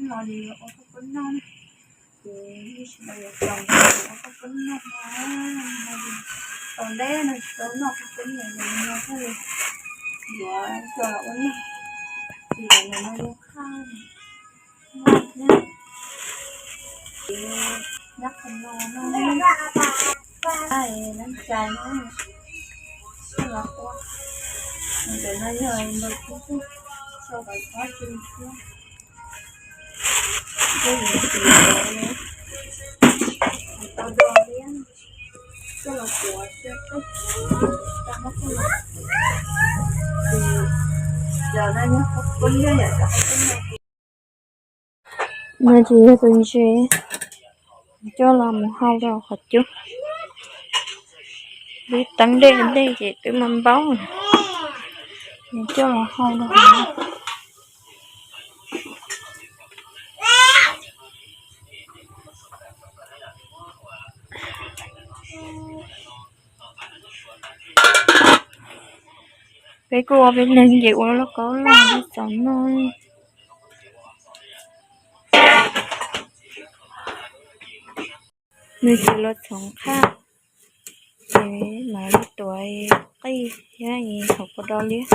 Los li ua koj pub noj, ces ib sim no yuav tsaus ntuj ua koj pub noj no, tau ntev no tsis tau noj koj pub noj no thiaj li yuav coj los ua noj. Ces zaum no yog khaj noj thiab, ces nyob qhov no noj noj, nyob cai no, soj los ua. Ntawm no yog npawg Kub Kub sau kom txhob tu thiab. Ces yuav tau do li coj los tuav, coj los, ces yog no yog qhov pub noj yom, cov qhov pub noj. No ces yog tus ntses coj los mus hau rau qhov cub. Twb teeb dej dej ces twb mas npaub, nws coj los hau rau qhov no. Peb kuj ua peb neeg ces ua lauj kaub loj xaus noj. Nws tsis los txhoov qhaj, ces mam li tuav qij thiab hauv paus do liab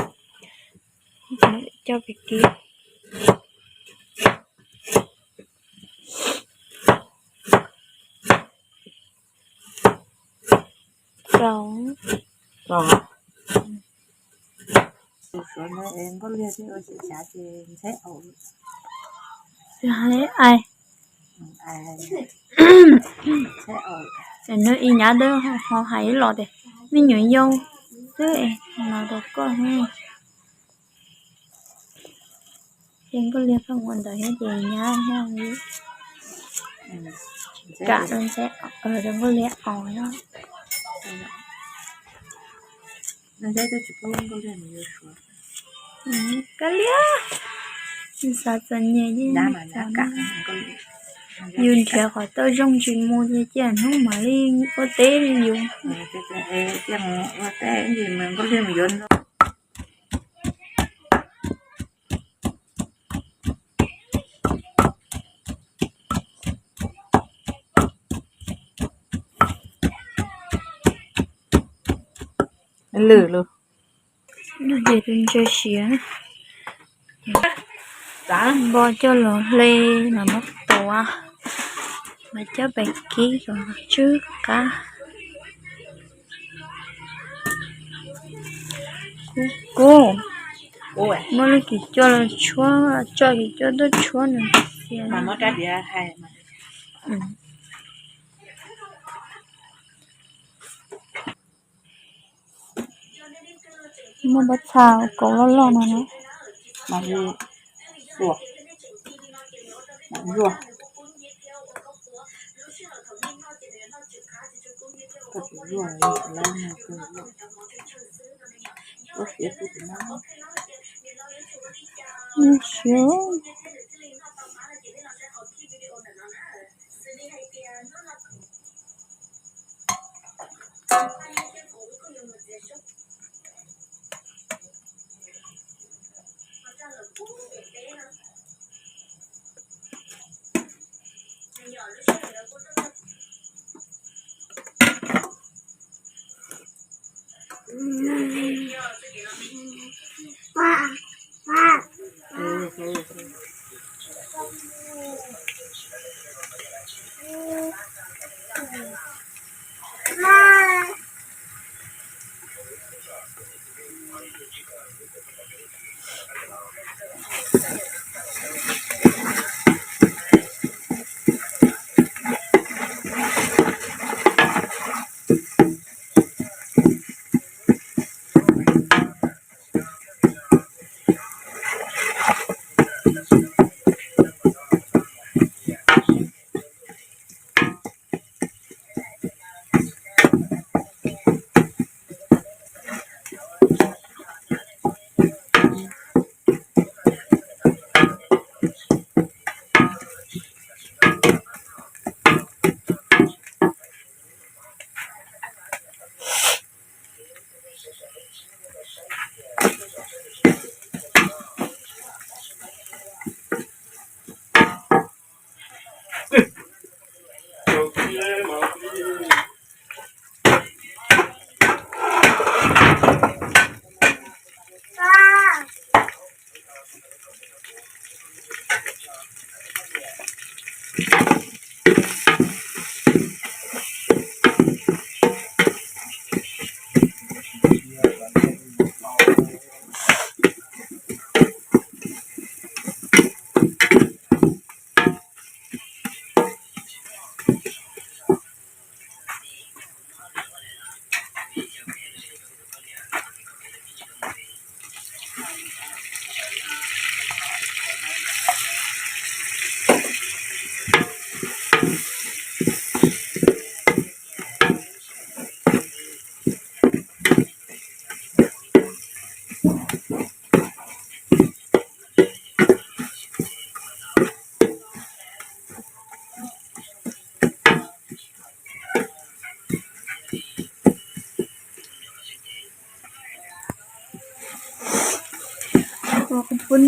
coj pem kib. Tau. Nkauj Liag thiab ua xyem xyav ces ntxheb aus. Ntxheb aus. Es nws ib nyab twb ho hais ib los tias me nyuam yaus xwb es los rau koj thiab. Ces Nkauj Liag pheej ua ntawd thiab ces nyab thiab kam rau ntxheb, rau Nkauj Liag aus no. Koj liab, xav txom nyem, yus nrhiav qhov tau zoo tsis mus ces cia hnub mam li ua teb li yus. Lwm lus. No ces tus ntses siav, npog coj los hle los muab tuav, mas coj pem kib kom tsw qab. Kub, muab lub kim coj los tshuab, tso kim coj tuaj tshuab nws xiav. Muaj pob txha kaus loj loj no na.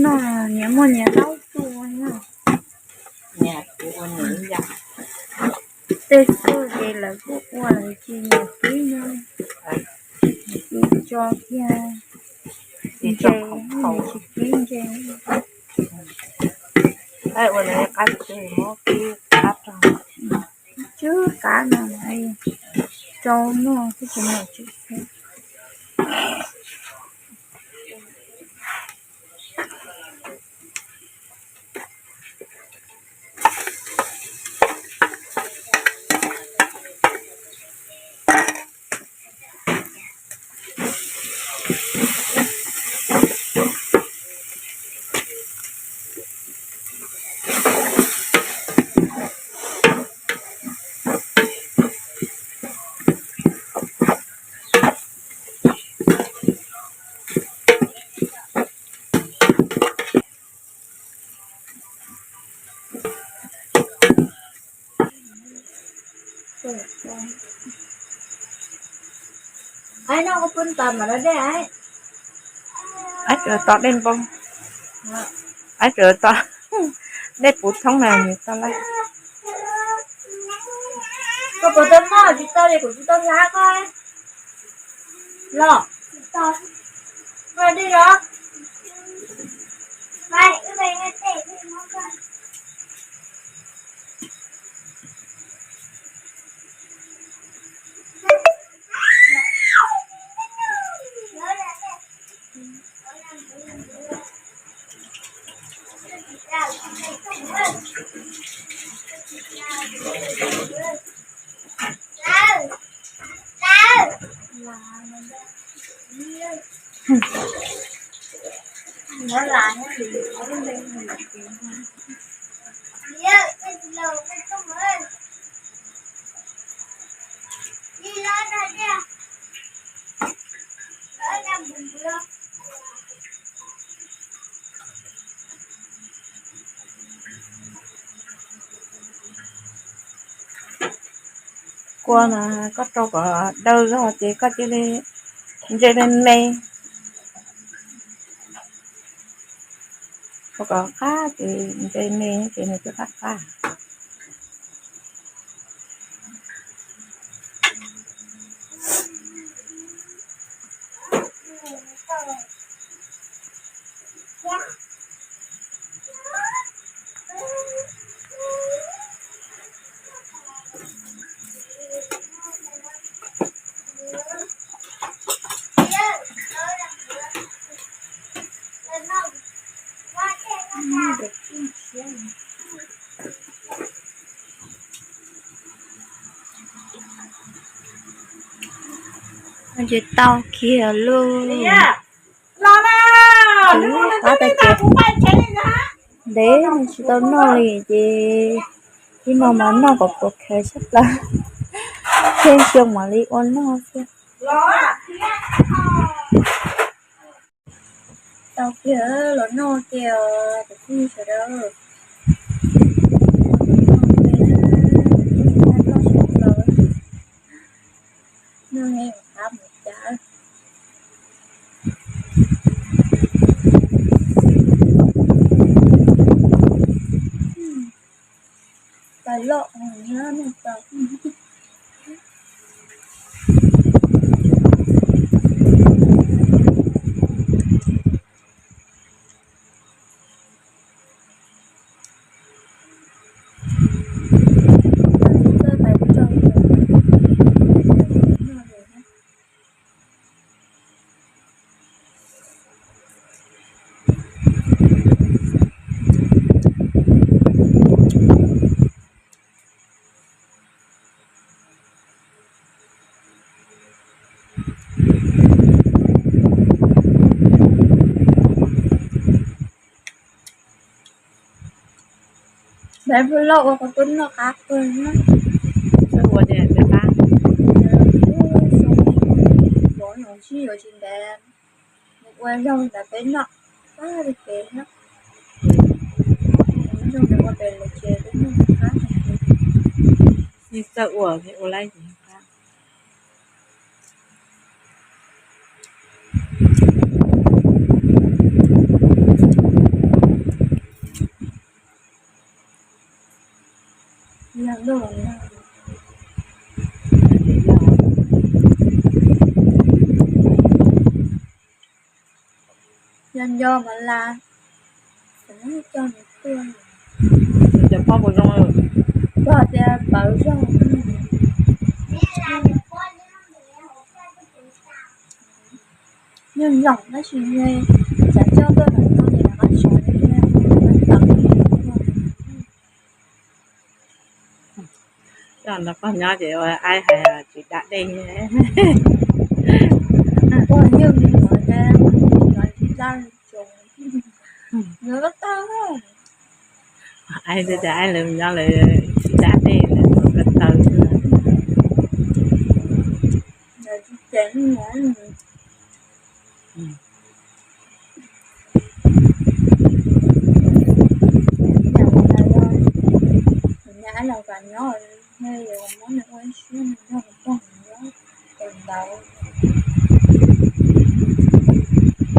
No nyias muaj nyias laub tug na. Tej tug ces lawv kuj ua lawv ces nyias tib no. Tso kiag ntses, nyias tsis kib ntses. Tsw qab no, rau noj twb tsis muaj tsw. Aib, no koj pw tos mas lawv dej aib. Aib, tsuas tos dej npau. Aib, tsuas tos dej puv thoob na nws tau lawm. Koj puas tau noj tsis tau li kuv tsis tau hlab koj los. Koj dej los. Kua mas koj rau kom daw zog ces koj cia li ntse me me. Rau kom qab ces ntse me ces nws twb qab qab. Ces tau kiag lauj. Qab tag ces ntev nws tsis tau noj li ces ib no mas noj kom puas khaws sab plaws, tsheej xyoo mam li ua noj xwb. Tau kiag los noj kiag os cov phooj ywg sawv daws. Noj heev qab mus cas. Tais loj heev na, nej tais. Npam pw loj ua qhov tuaj noj qab kawg na. Ua tias npam qab. Vov los sib yuav tsis ntev, mus ua zaug ntawd peb noj pab li peb noj. Zaug ntawd ua pem lawv tsev peb noj qab. Yeej txawj ua ua laib qab. Yog nco mas las, coj nws tuaj. Cov phob puas zoo? Koj tias pawv zog. Nyuag nyoom tab sis nws txav coj tuaj ntawm no ces rov qab sov. Coj nrog pog nyob ces ua aib hais tsis da dej. Pog yeej li no, tsis da tsoos, nws ko taw. Aib tias aib lawv nyob lawv tsis da dej, lawv ko taw.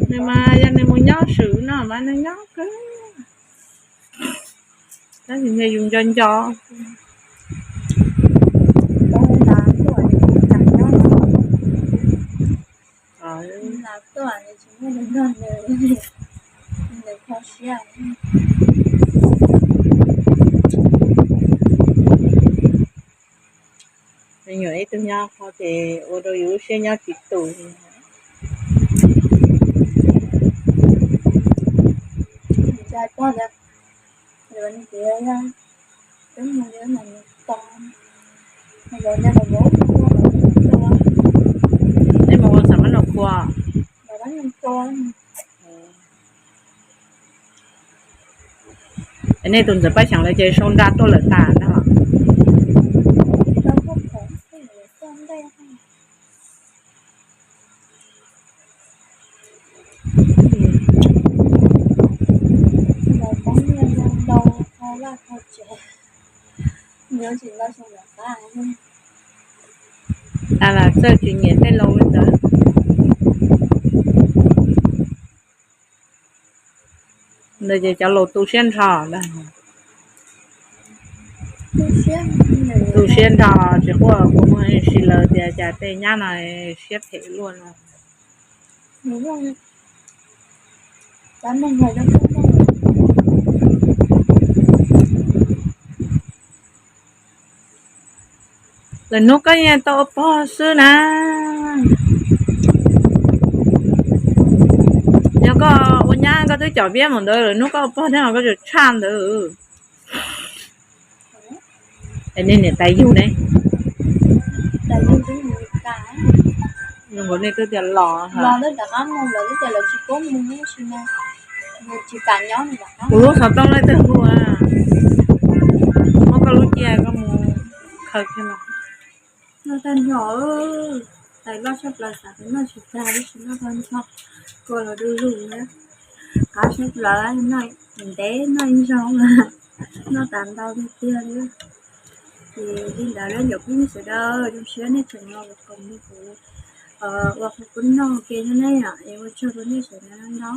Nws mas yog nws mus nyob swm no mas nws nyob kawg. Tab sis yus nco nco. Me nyuam ib tug nyob qhov ces ua rau yus lub siab nyob tsis tus. Nej mus ua xam mab nus kua. Es nej tus ntxawm Paj Xyeem lawv ces sau nra tuaj lawm tas ntag los? A, las txawj tsis nyiam tej laus li ntawd. Ntawd ces cov laus tu siab nrho ntag. Tu siab nrho tsis quaj, kuv muaj ib si lawv tias cas tej nyab no siab phem luaj no. Lwm hnub koj yeej tau ua pog xwb na. Yog koj ua nyab koj twb com viab mus ntawd, lwm hnub koj ua pog thiab koj tseem tshaj ntawd. Es nej niam tais yug ne? Zoo nkaus nej twb tias los, kuv lub xov tooj leej twg hu, muab koj lub cia koj mus khaws kiag los. Noj tag nrho, tais loj tshaj plaws, xav tias noj tsis tag tab sis noj tag nrho, kua los du lug na. Qab tshaj plaws, noj ntev noj ib zaug, noj tas ntau tiag tiag li. Ces li ntawd na cov phooj ywg sawv daws, zoo siab nej tseem los koom nrog kuv ua qhov kub noj ua ke thiab ne yom, es ua tsaug rau nej sawv daws ntau.